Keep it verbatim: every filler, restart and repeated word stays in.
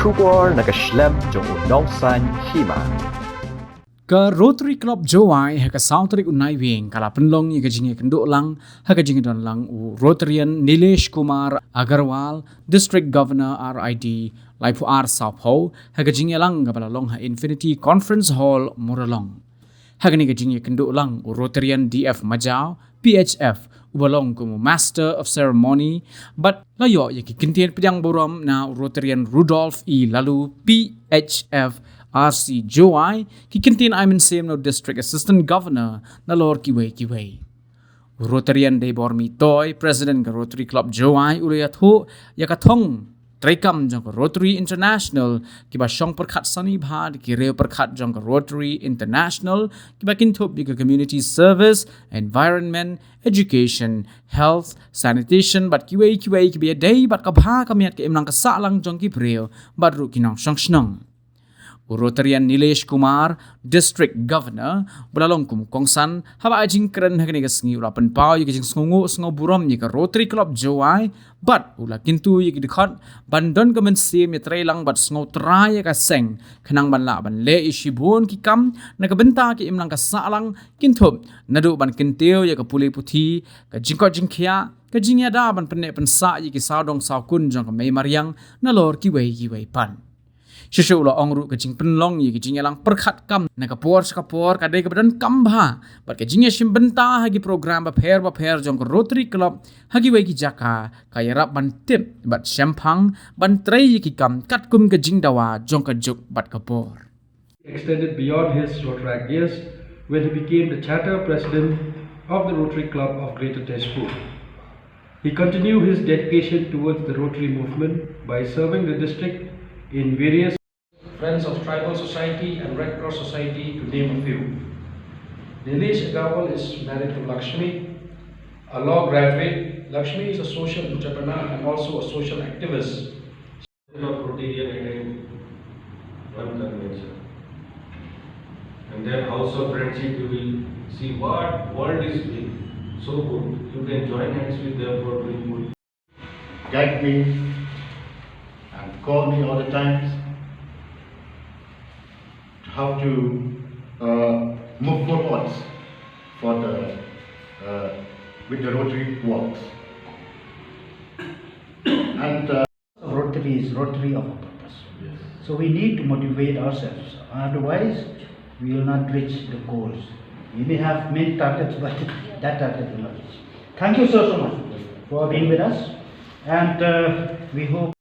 Khubor na ka shlem jong u nongsaiñ hima. Ka Rotary Club Jowai ha ka saw tarik u Naiwieng ka la pynlong ïa ka jingïakynduh lang ha ka jingdon lang u Rotarian Nilesh Kumar Agarwal, District Governor R I D laiphew ar sawphew, ha ka jingïalang kaba la long ha Infinity Conference Hall, Muralong. Ha kane ka jingïakynduh lang u Rotarian D F Majaw, P H F, uba long kum u Master of Ceremony, bad la ïoh ïa ki kyntien pdiang burom na u Rotarian Rudolph E Laloo, P H F, R C Jowai, ki kyntien ai mynsiem na u District Assistant Governor, nalor kiwei kiwei. U Rotarian Deibormi Toi, President ka Rotary Club Jowai, u la ïathuh ïa ka thong treikam jong ka Rotary International, kiba shong pyrkhat sani bha da ki riew pyrkhat jong ka Rotary International, kiba kynthup ïa ka community service, environment, education, health, sanitation, bad kiwei kiwei, kiba ïadei bad ka bha ka miat, ka imlang ka sahlang jong ki briew bad ruh ki nongshong shnong. U Rotarian Nilesh Kumar, District Governor, ba la long kum u kongsan, haba ai jingkren ha kane ka sngi, u la pynpaw ïa ka jingsngewnguh sngewburom ïa ka Rotary Club Jowai, bad u la kyntu ïa ki dkhot ban don ka mynsiem ïatreilang bad sngewthuh ïa ka seng, khnang ban lah ban leh ïa shibun ki kam na ka bynta ka imlang ka sahlang, kynthup naduh ban kyntiew ïa ka pule puthi, ka jingkoit jingkhiah, ka jingïada ban pynneh pynsah ïa ki sawdong sawkun jong ka mei mariang, nalor kiwei kiwei pat. Shisha u la ong ruh ka jingpynlong ïa ka jingïalang pyrkhat kam na ka por sha ka por ka dei kaba donkam bha bad ka jingïashim bynta ha ki program bapher bapher jong ka Rotary Club ha kiwei ki jaka ka ïarap ban tip bad shemphang ban trei ïa ki kam katkum ka jingdawa jong ka juk bad ka por. Extended beyond his Rotaract years when he became the Charter President of the Rotary Club of Greater Tezpur. He continued his dedication towards the Rotary movement by serving the district in various Friends of Tribal Society and Red Cross Society, to name a few. Nilesh Agarwal is married to Lakshmi, a law graduate. Lakshmi is a social entrepreneur and also a social activist. Of Rotarian attend one convention. And then House of Friendship, you will see what world is doing. So good. You can join hands with them for doing good. Guide me and call me all the times how to uh, move forwards for the uh, with the Rotary works. And uh, Rotary is Rotary of a purpose. Yes. So we need to motivate ourselves. Otherwise, we will not reach the goals. We may have many targets, but that target will not reach. Thank you so, so much for being with us. And uh, we hope